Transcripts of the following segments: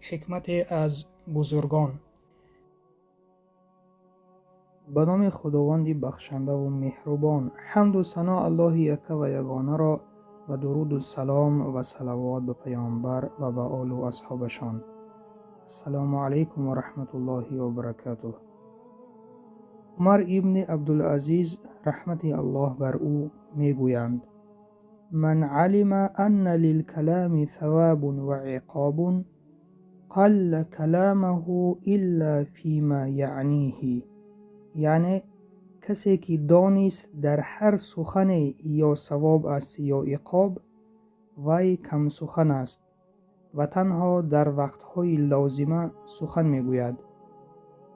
Ҳикмате аз бузургон. Ба номи Худованди бахшандаву меҳрубон. Ҳамду сано Аллоҳи якка ва ягонаро ва дуруду салом ва салавот ба паёмбар ва ба олу асҳобашон. Ассалому алайкум ва раҳматуллоҳи ва баракатуҳ. Умар ибни Абдулазиз, раҳмати Аллоҳ бар ӯ, мегӯянд: «Ман алима анна лилкалами савабун ва иқобун қалла каламаҳу илла фима яъниҳи». Яъне касе ки донист, дар ҳар сухане ё савоб аст, ё иқоб, вай камсухан аст ва танҳо дар вақтҳои лозима сухан мегӯяд.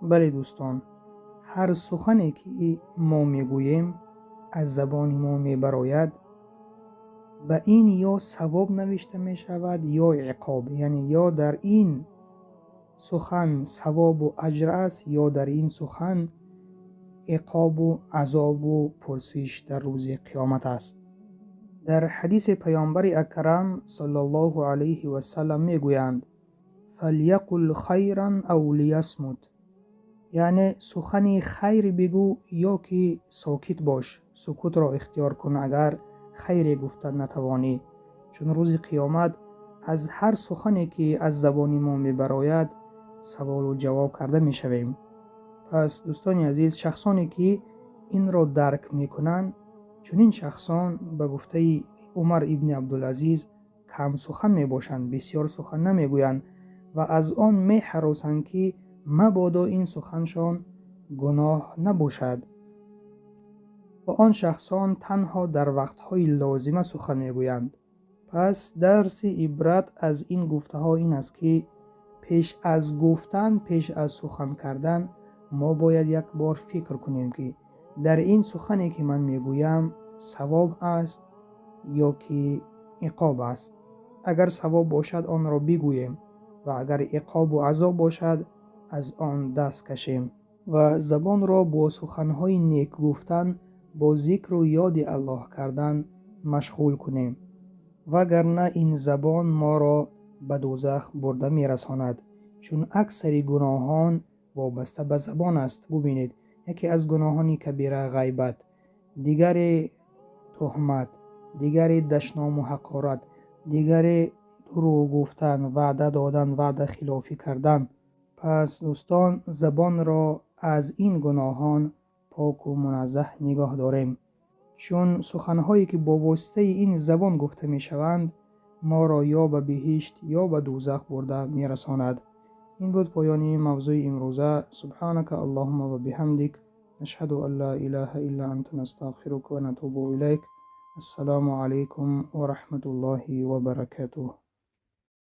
Бале, дӯстон, ҳар сухане ки мо мегӯем, аз забони мо мебарояд, ба ин ё савоб навишта мешавад, ё иқоб, яъне ё дар ин сухан савобу аҷр аст, ё дар ин сухан иқобу азобу пурсиш дар рӯзи қиёмат аст. Дар ҳадиси паёмбари акрам саллаллоҳу алайҳи васалам мегӯянд: «Фалйақул хайран ав лиясмут», яъне сухани хайр бигӯ ё ки сокит бош, сукутро ихтиёр кун, агар хайре гуфта натавонӣ, чун рӯзи қиёмат аз ҳар сухане ки аз забони мо мебарояд, саволу ҷавоб карда мешавем. Пас, дӯстони азиз, шахсоне ки инро дарк мекунанд, чунин шахсон ба гуфтаи Умар ибни Абдулазиз кам сухан мебошанд, бисёр сухан намегӯянд ва аз он меҳаросанд, ки мабодо ин суханшон гуноҳ набошад. Ва он шахсон танҳо дар вақтҳои лозима сухан мегӯянд. Пас дарси ибрат аз ин гуфтаҳо ин аст, ки пеш аз гуфтан, пеш аз сухан кардан мо бояд як бор фикр кунем, ки дар ин сухане ки ман мегӯям, савоб аст ё ки иқоб аст. Агар савоб бошад, онро бигӯем ва агар иқобу азоб бошад, аз он даст кашем ва забонро бо суханҳои нек гуфтан, бо зикру ёди Аллоҳ кардан машғул кунем, вагарна ин забон моро ба дӯзах бурда мерасонад, чун аксари гуноҳон вобаста ба забон аст. Бубинед, яке аз гуноҳони кабира ғайбат, дигаре туҳмат, дигаре дашному ҳақорат, дигаре дурӯғ гуфтан, ваъда додан, ваъда хилофӣ кардан. Пас, дӯстон, забонро аз ин гуноҳон поку муназзаҳ нигоҳ дорем, чун суханҳое ки бо воситаи ин забон гуфта мешаванд, моро ё ба биҳишт, ё ба дӯзах бурда мерасонад. Ин буд поёни мавзӯи имрӯза. Субҳанака Аллоҳума ва биҳамдик, нашҳаду ан ла илаҳа илла анта, настағфирука ва натубу илайк. Ассалому алайкум ва раҳматуллоҳи ва баракатуҳ.